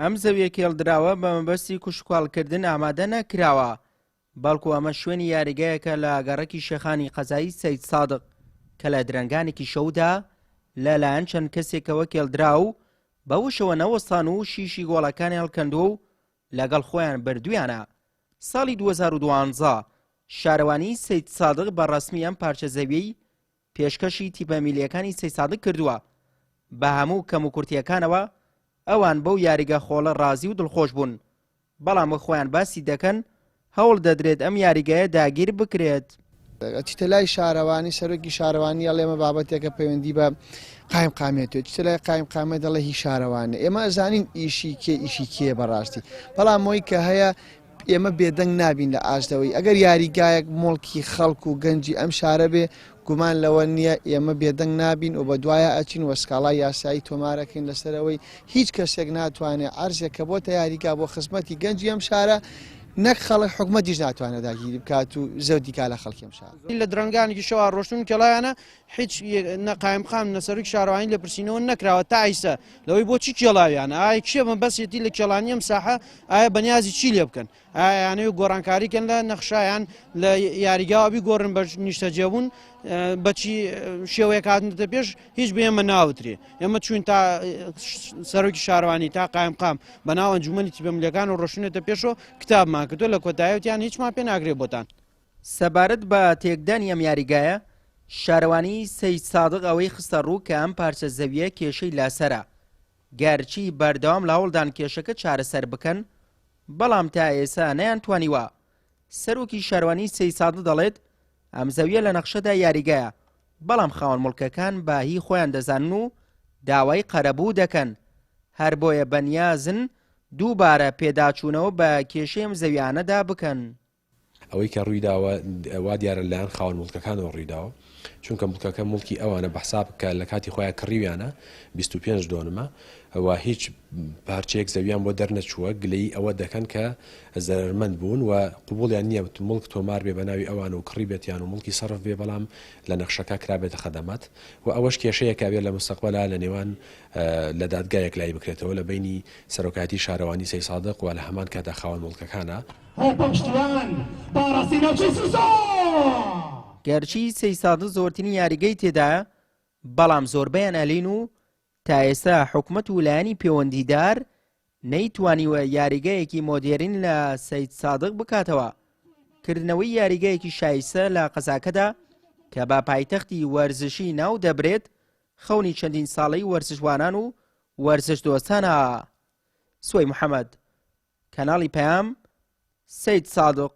ئەم زەویە کێڵدراوە بە مەبەستی کوشتوکاڵکردن ئامادە نەکراوە، بەڵکو ئەمە شوێنی یاریگایەکە لە گەڕەکی شێخانی قەزای سەیدسادق کە لە درەنگانێکی شەودا لەلایەن چەند کەسێکەوە کێڵدرا و بەوەشەوە نەوەستان و شیشی گۆڵەکانی هەڵکەندووە و لەگەڵ خۆیان بردوویانە. ساڵی 2012 شارەوانیی سەیدسادق بە ڕەسمی ئەم پارچە زەویەی پێشکەشی تیپە میلییەکانی سەیدسادق کردووە، بە هەموو کەموکورتییەکانەوە ئەوان بەو یاریگە خۆڵە ڕازی و دڵخۆش بوون، بەڵام وەک خۆیان باسی دەکەن هەوڵ دەدرێت ئەم یاریگایە داگیر بکرێت. ئەچیتە لای شارەوانی، سەرۆکی شارەوانی ئەڵێ ئەمە بابەتێکە پەیوەندی بە قایمقامیەتەوە، چیتە لای قایمقامیەت دەڵێ هی شارەوانیە. ئێمە ئەزانین ئیشی کێ ئیشی کێیە بەڕاستی، بەڵام ئەوەی کە هەیە ئێمە بێدەنگ نابین لە ئاستەوەی ئەگەر یاریگایەک موڵکی خەڵک و گەنجی ئەم شارە بێ گومان لەوە نییە ئێمە بێدەنگ نابین و بەدوایا ئەچین و سکاڵای یاسایی تۆمارەکەین لەسەر ئەوەی هیچ کەسێک ناتوانێت عەرزێک کە بۆتە یاریگا بۆ خزمەتی گەنجی ئەم شارە نەک خەڵک حکومەتیش ناتوانێت داگیری بکات و زەوتی کا لە خەڵکی ئەم شارە. لە درەنگانێکی شەوا ڕۆشتن کێڵایانە هیچ نە قایمقام نە سەرۆکی شارەوانی لێپرسینەوە نەکراوە تا ئیستا لەوەی بۆچی کێڵاویانە ئایا کێ مەبەستێتی لە کێڵانی ئەم ساحە ئایا بەنیازی چی لێ بکەن ئایا یانەوە گۆڕانکاری کەن لە نەخشایان لە یاریگاوە بیگۆڕن بە نیشتەجێبوون بەچی شێوەیەک هاتنەتە پێش هیچ بە ئێمە ناوترێ ئێمە چوین تا سەرۆکی شارەوانی تا قایمقام بەناو ئەنجومەنی تیپە ملیەکان و ڕۆشتونەتە پێشەوە کتابمان کردو لە کۆتایەتیان هیچمان پێ ناکرێ بۆتان. سەبارەت بە تێکدانی ئەم یاریگایە، شارەوانیی سەیدسادق ئەوەی خستەڕوو کە ئەم پارچە زەوییە کێشەی لەسەرە، گەرچی بەردەوام لە هەوڵدان کێشەکە چارەسەر بکەن، بەڵام تا ئێستا نەیانتوانیوە. سەرۆکی شارەوانیی سەیدسادق دەڵێت، ئەم زەوییە لە نەخشەدا یاریگایە، بەڵام خاوەن موڵکەکان بە هی خۆیان دەزانن و داوای قەرەبوو دەکەن، هەر بۆیە بەنیازن دووبارە پێداچوونەوە بە کێشەی ئەم زەوییانەدا بکەن. ئەوەی کە ڕوویداوە وا دیارە لەلایەن خاوەن موڵکەکانەوە ڕوویداوە، چونکە موڵکەکە موڵکی ئەوانە بە حساب کە لە کاتی خۆیان کڕیویانە 25 دۆنمە و هیچ پارچەیەک زەویان بۆ دەرنەچووە، گلەیی ئەوە دەکەن کە زەرەرمەند بوون و قبوڵیان نییە موڵک تۆمار بێ بە ناوی ئەوان و کڕیبێتیان و موڵکی سەرف بێ بەڵام لە نەخشەکە کرابێتە خەدەمات و ئەوەش کێشەیەکە ئەبێ لە مستەقبەلا لە نێوان لە دادگا یەکلایی بکرێتەوە لە بەینی سەرۆکایەتی شارەوانی سەیسادق و لە هەمان کاتا خاوەن موڵکەکانا. گەرچی سەیسادق زۆرترین یاریگەی تێدایە، بەڵام زۆربەیان ئەلین و تا ئێستا حکومەت و لایەنی پێوەندیدار نەیتوانیوە یاریگایەکی مۆدێرین لە سەیدسادق بکاتەوە. کردنەوەی یاریگایەکی شایستە لە قەزاکەدا کە بە پایتەختی وەرزشی ناو دەبرێت، خەونی چەندین ساڵەی وەرزشوانان و وەرزشدۆستانە. سوەی محەمەد، کەناڵی پەیام، سەیدسادق.